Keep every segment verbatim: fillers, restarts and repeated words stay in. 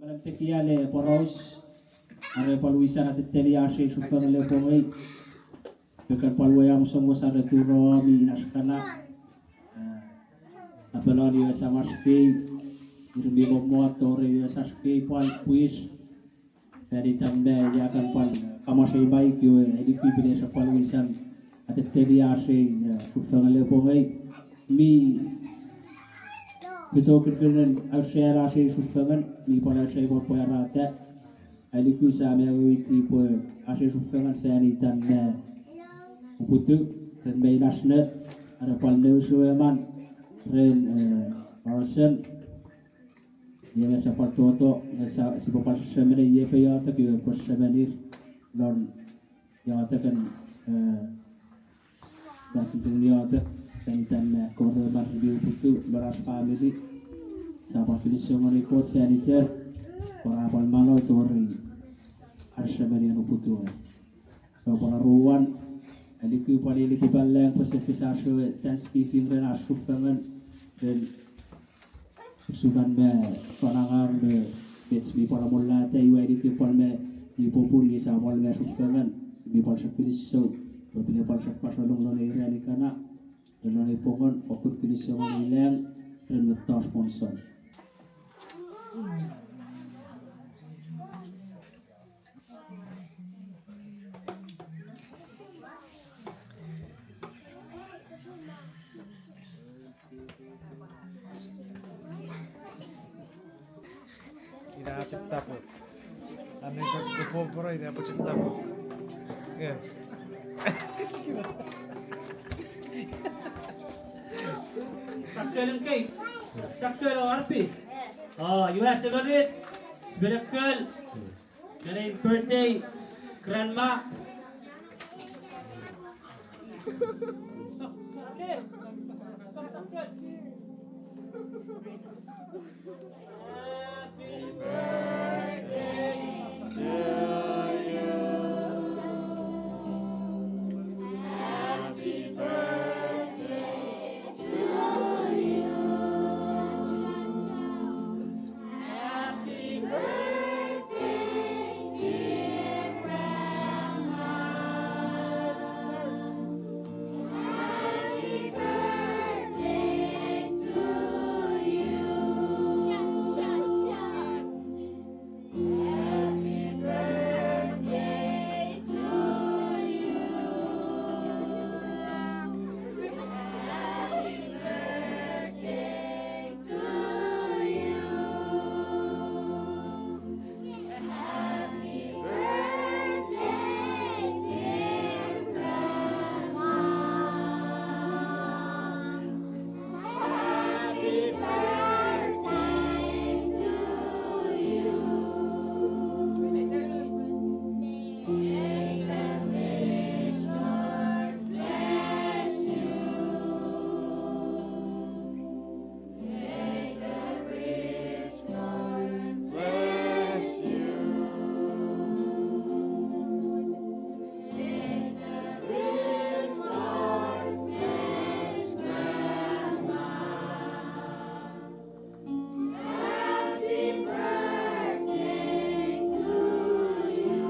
Pwal am tekia le poraus, are pwal wisan atetteni ach ei sufengen le pwongei. Pwe kan pwal wei am somo sare turo mi inaskala. Eh, apelon iwe samas kei, ir mi momo tori iwe sas kei pwal pwis. Fan itan me ia kan pwal kamasei mai kiwe elikipile sa pwal wisan atetteni ach ei, eh, sufengen le pwongei. Mi fito kirkirnen ausean ach ei sufengen, mi pwal ausean pwal pwarata. Ailiku sa me awiti pwe ach ei sufengen fan itan me uputiw, ren me inasnet, are pwal neusueman, ren, eh, Orson. Iwe sa pwal toto, nge sa, sipwe pwal sesemeni iwe pwe iotek, iwe pwe sesemenir, lon iotek en, eh, Pwal kikun iotek fan itan me ekkewe ruemon mi uputiw lon ach family. Sa pwal kilisou ngeni Kot fan iter, pwe a pwal mano tori ach semenien uputiw. Pwe pwal aruan, ailiku pwal ilitipan lang pwe sefis ach ewe Thanksgiving ren ach sufengen, ren susukan me fanangan me mets mi pwal amolata, iwe ailiku pwal me mi popun iwe sa pwal me sufengen, mi pwal sokkinisou, pwe pine pwal sokkasolong lon ei ranin kana, lon ei pongen, fokkun kinisou ngeni lang, ren mettoch monson. Ina chok tapo. Ane ka, ka poporo ina po chok tapo. Nge. Sakkelengkei. Sakkel o arpi. Oh, you ask about it. Spelekkel. Kene birthday, grandma. Happy birthday to you. Happy birthday to you. Happy birthday, dear Grandma. Happy birthday to you. Happy birthday to you. Happy birthday to you. Happy birthday, dear Grandma. Happy birthday to you. May the rich Lord bless you. May the rich Lord bless you. May the rich Lord bless Grandma. Happy birthday to you.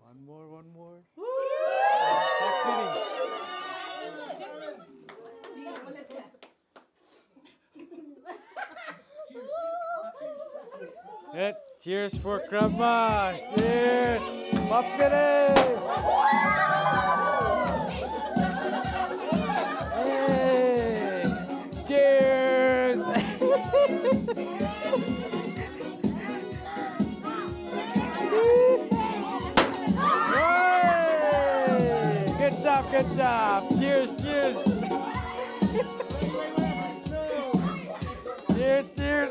One more, one more. Stop kidding. Eh, cheers for Grandma. Cheers. Pop it. Hey. Cheers. Hey! Good job, good job. Cheers, cheers. Cheers, cheers.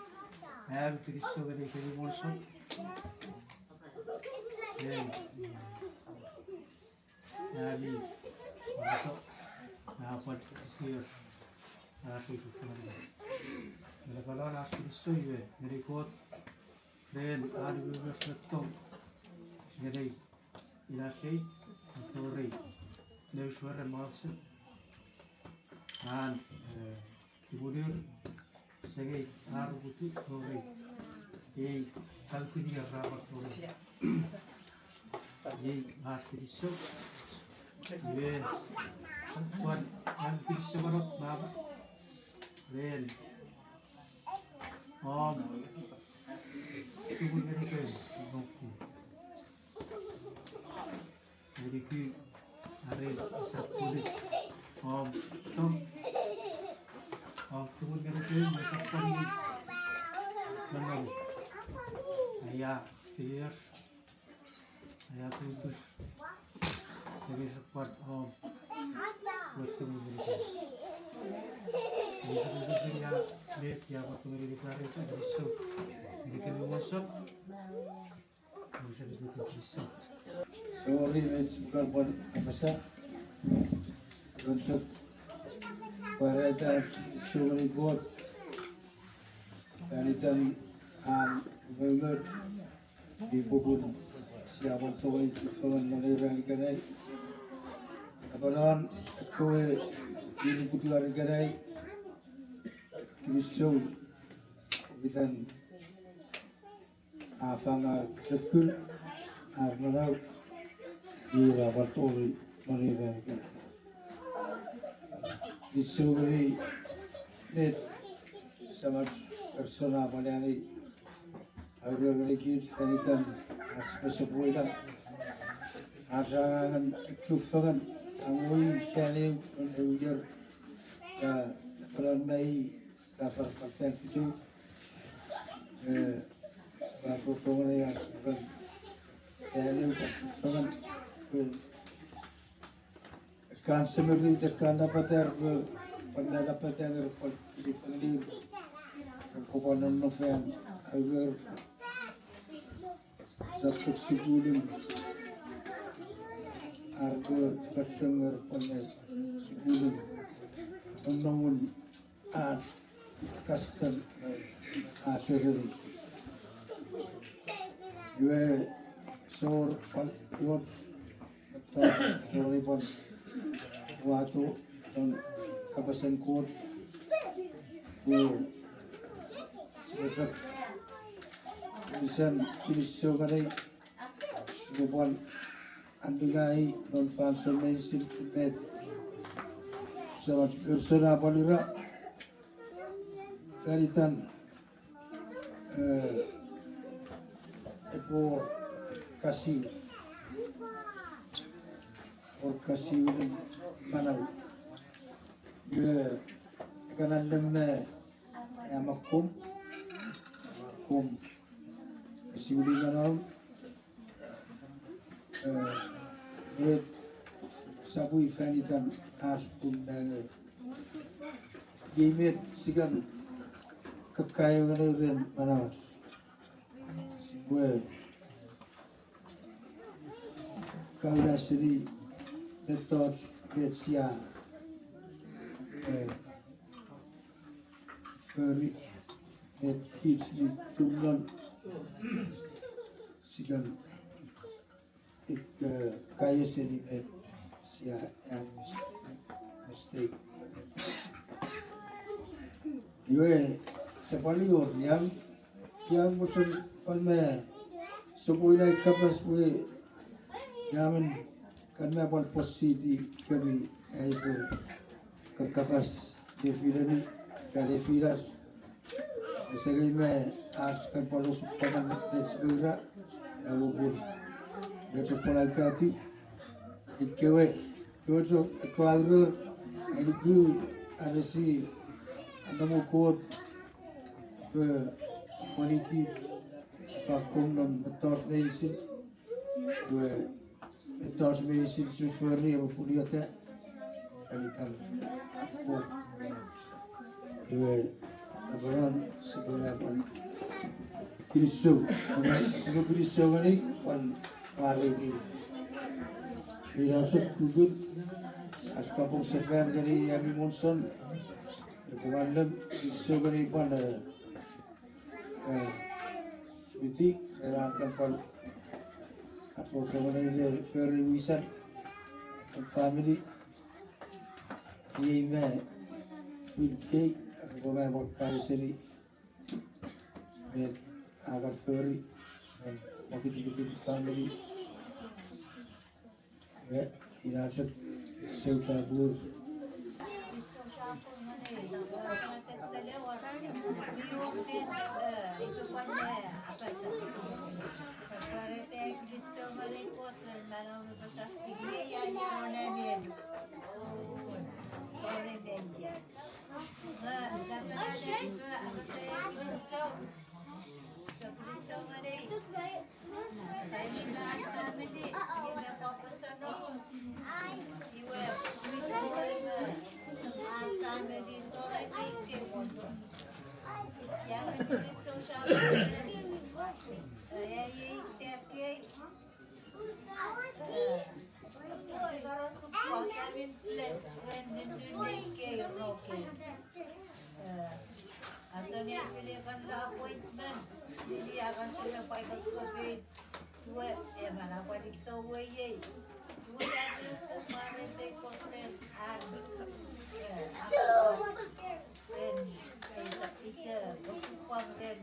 Ami kinisou ngeni kemi monson. Ei, ami, arato, a pwan sio, a sio. Nge nokon ach kinisou iwe ngeni Kot ren an umoumoch me tong. Ngenei ina sei, tori neusweren monson. An, eh, tumunur sengei arukutu tori ei kaukuni arama tori. Ei ar kinisou. Iwe, pwan an kinisou manok mama. Ren om tumun ngenikem nokku. Ngenikem are esap pwunuk om tong. Om tumun ngenikem esap pwunuk nonnom. Aia, clear. Aia tutus. Seni sokwan om. Wes tumun ngenikem. Wes tumun ngenikem ia, met ia wes tumun ngenikem are esap pwunuk. Ngenikem wesap. Sori met sipwe pwan apasa. Ronsok pwarata songeni Kot. Fan itan an umoumoch mi popun sia pwan tongeni chufengen non ei ran ikenai. Apanon ekkewe inukutu ar ikenai. Kinisou itan a fang ar tekkun, ar manau, ira pwan tori non ei ran ikenai. Kinisou ngeni met samach person a pwan ani auror ngeni kich fan itan ach sipwe sopweno. Ach angangen chufengen angei fan eu non eu ier, a, pwan mei ta far pwan fan fitu. E, pwan sosongen ei ach sipwe fan eu pwan sosongen, e, ekkan semirit, ekkan napater, e, pwan napater, e, pwan kilifangenir, e, pwan nonnom fan, auror, sap suk sukulim, ar, e, person, e, pwan, e, sukulim, nonnomun, ach custom, eh, ach ereni. Iwe sor pwan iwot, ach tori pwan wato non kapasen Kot. Iwe sipwe chok isen kinisou ngeni, sipwe pwan anningai non fansoun meinisin met samach person a pwan ira. Fan itan, eh, epwe kasi, or kasi winin manau. Iwe, ekana lemme, eh, amakom, amakom, kasi winin manau. Eh, met sapui fan itan ach pun nange. Iei met sikan kakkaewin ren manauach. Sipwe kauna seni mettoch met sia, eh, fori met kich mi tumnon sikan ik, eh, kaeo seni met sia an mistake. Iwe, sipwe pwan ior, ian, ian mochen pwan me sopweno ai kapas we, ian men kan me pwan positi kemi ai pwe kan kapas nefilemi, kan nefilas. Esengei me as kan pwan osupwangan met sipwe ura, ina popun. Met sipwe pwan aikati, ikewe, kewe chok, ekkewe auror, ai nuku, aresi, anomu Kot, pwe, mwaniki, pwe akkom non mettoch meinisin, iwe, mettoch meinisin sipwe fori epwe puniata, anikan, akkom. Iwe, napanon, sipwe napon. Kinisou, sipwe kinisou ngeni, pwan mwareiti. Ina sokkusun, ach kapong sefan ngeni ami monson, epwe pwan lem, kinisou ngeni pwan, eh, eh, iti, ena kan pwan Achocho ngeni ne fori wisan famini. Iei me pwin kei, ako me mwan kaiseni. Me a kan fori, me mokitikitin famini. Me ina chok, seuta pur. Ese mano sukwa kami bless ren nennun nei kei roke. Eh, atone sile kan la appointment, lili akan sile pwai kan kope, tuwe, eh, mana pwai lik to we yei. Tuwe ya kile se mare te kope, an, eh, akan, ren, eh, ise, osukwa ren,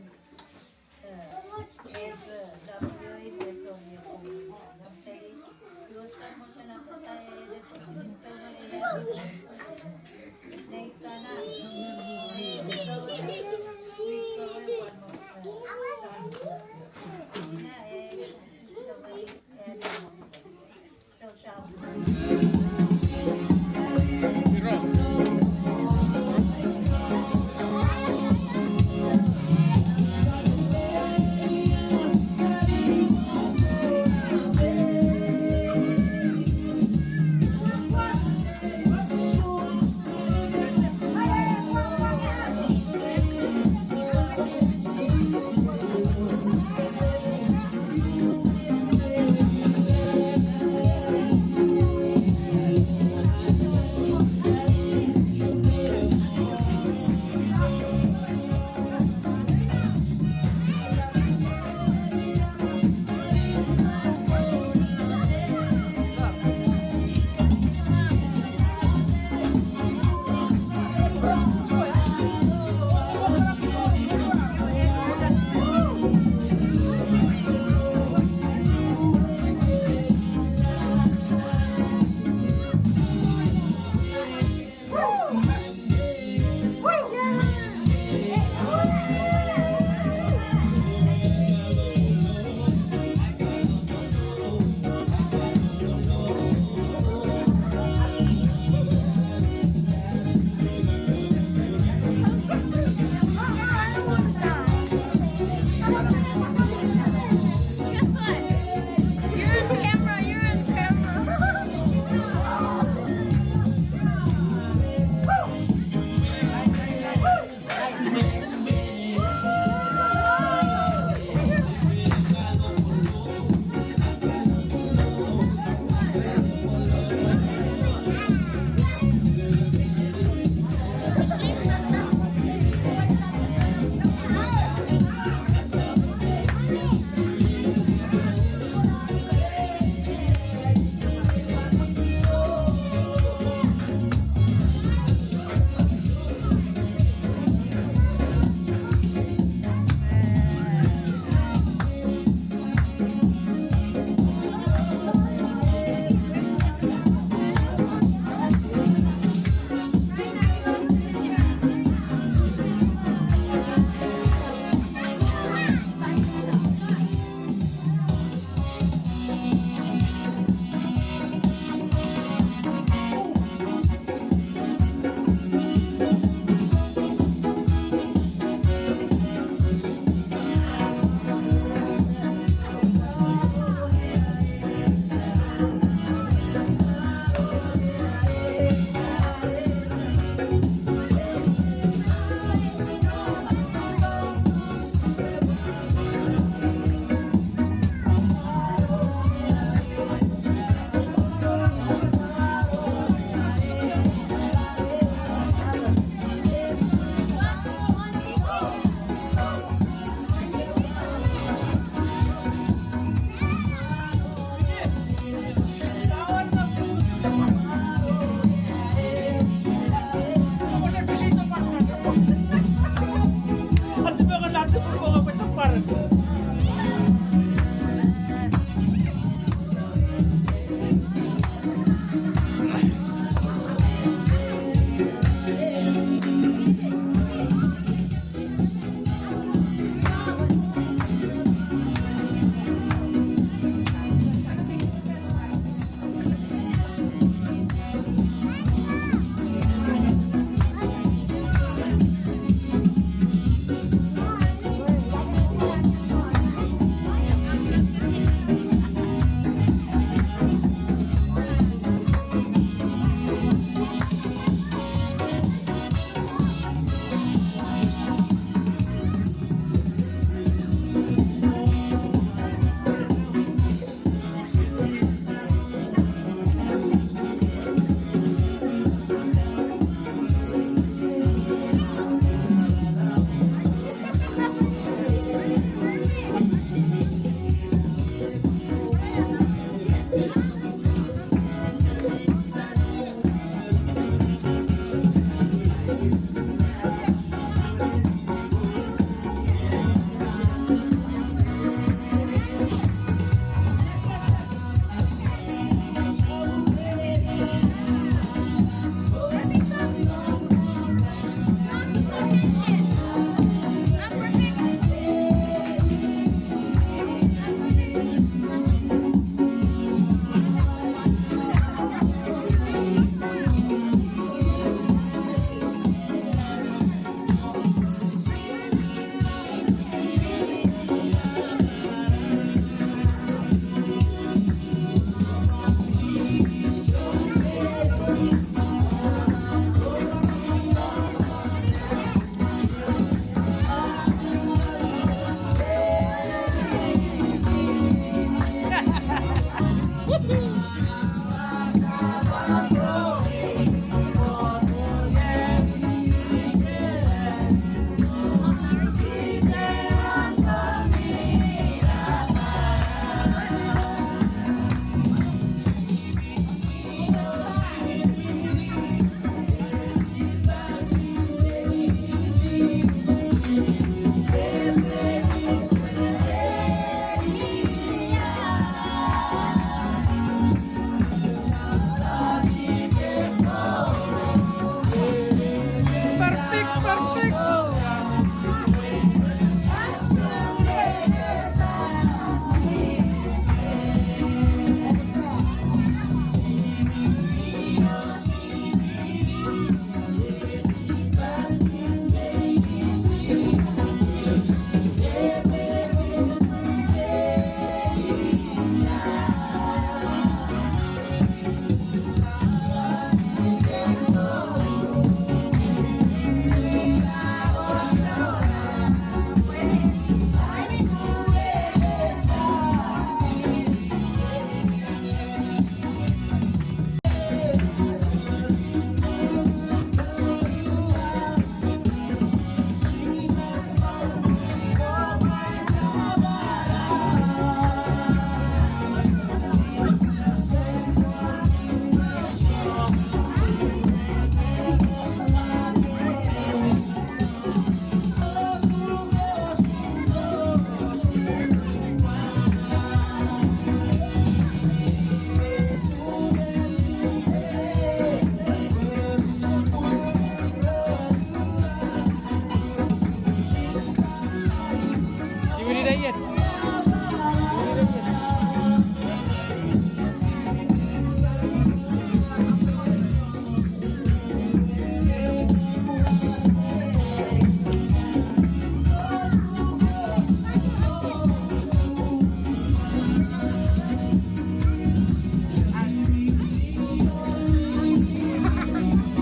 Iei.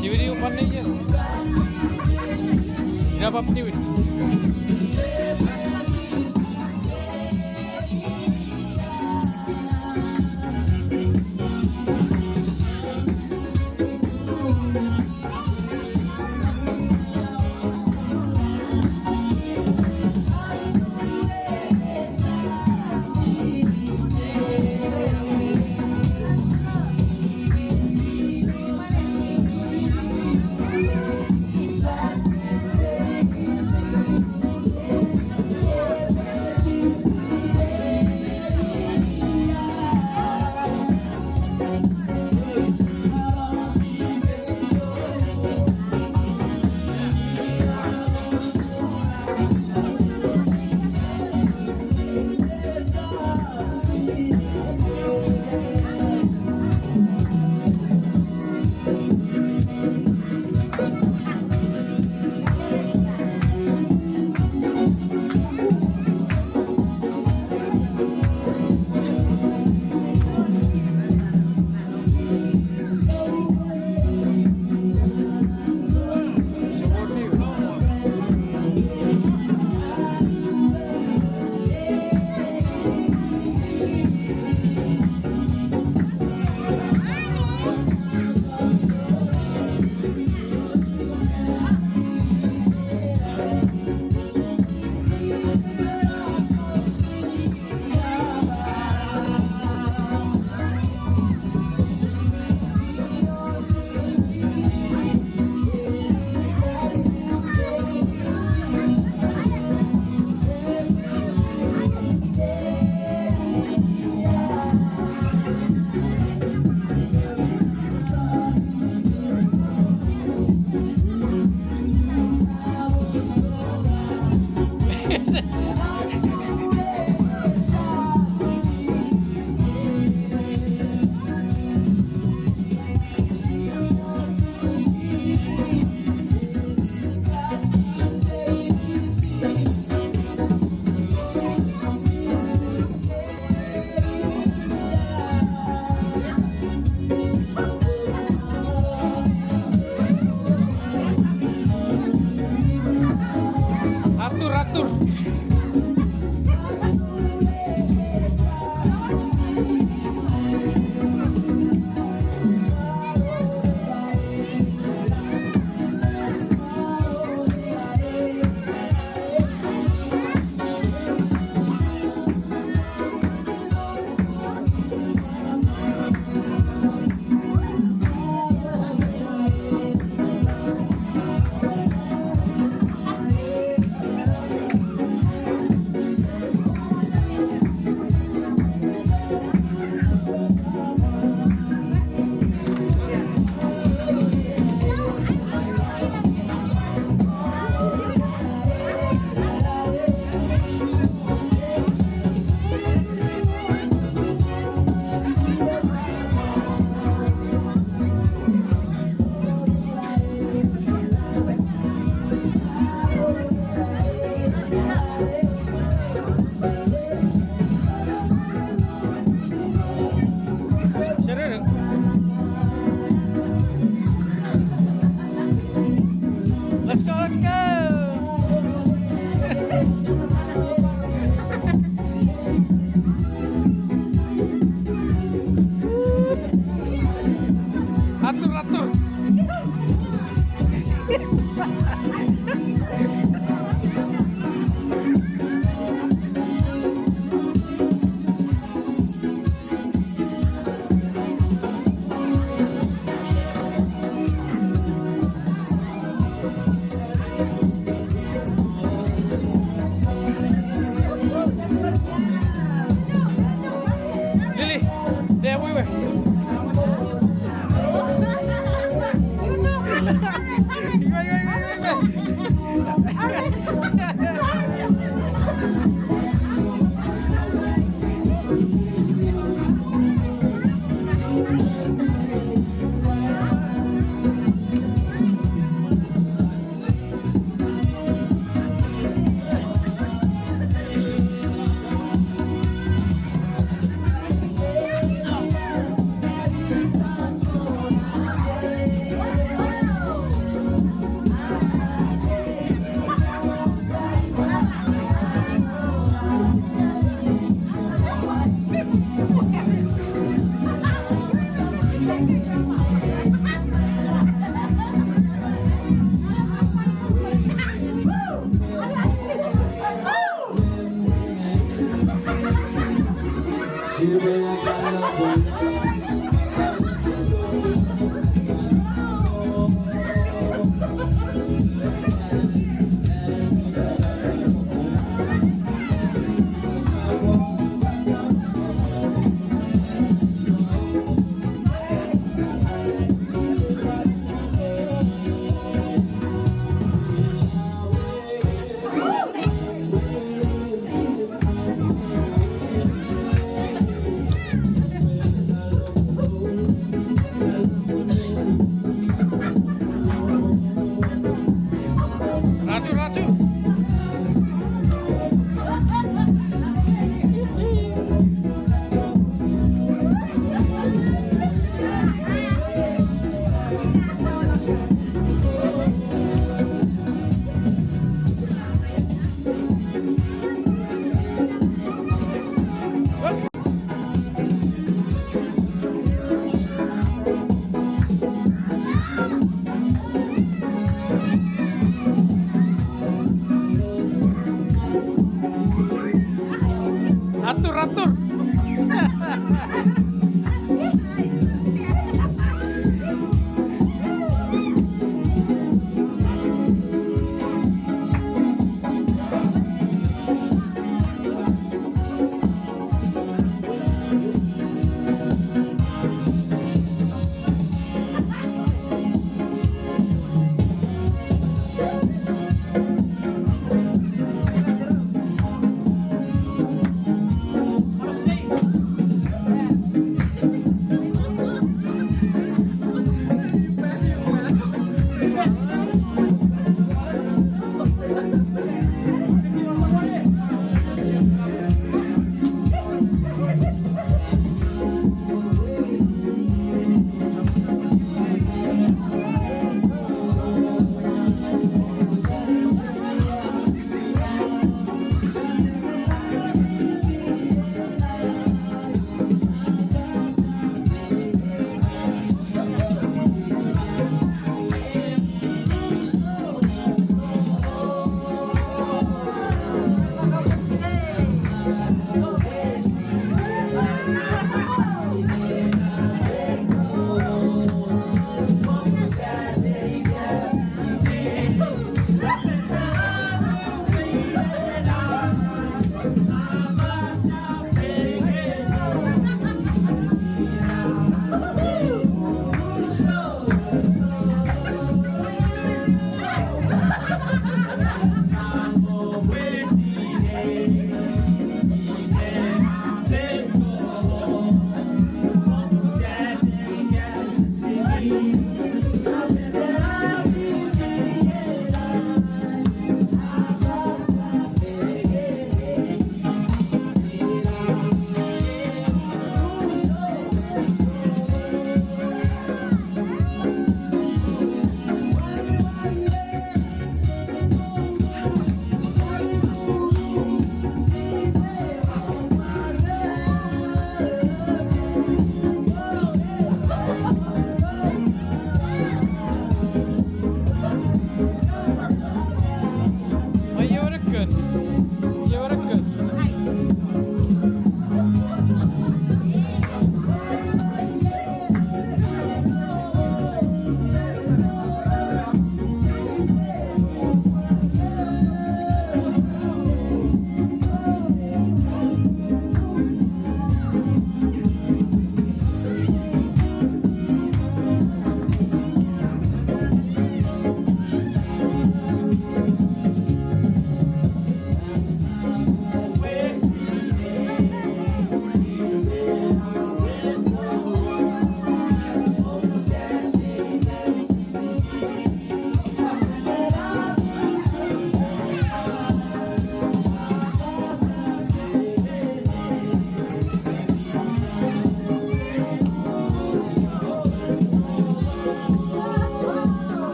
Siwini upwan neiyen. Ina pap niwin. Atur, atur.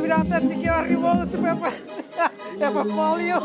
Minata tikin ari wou sipwe epwe, epwe folio.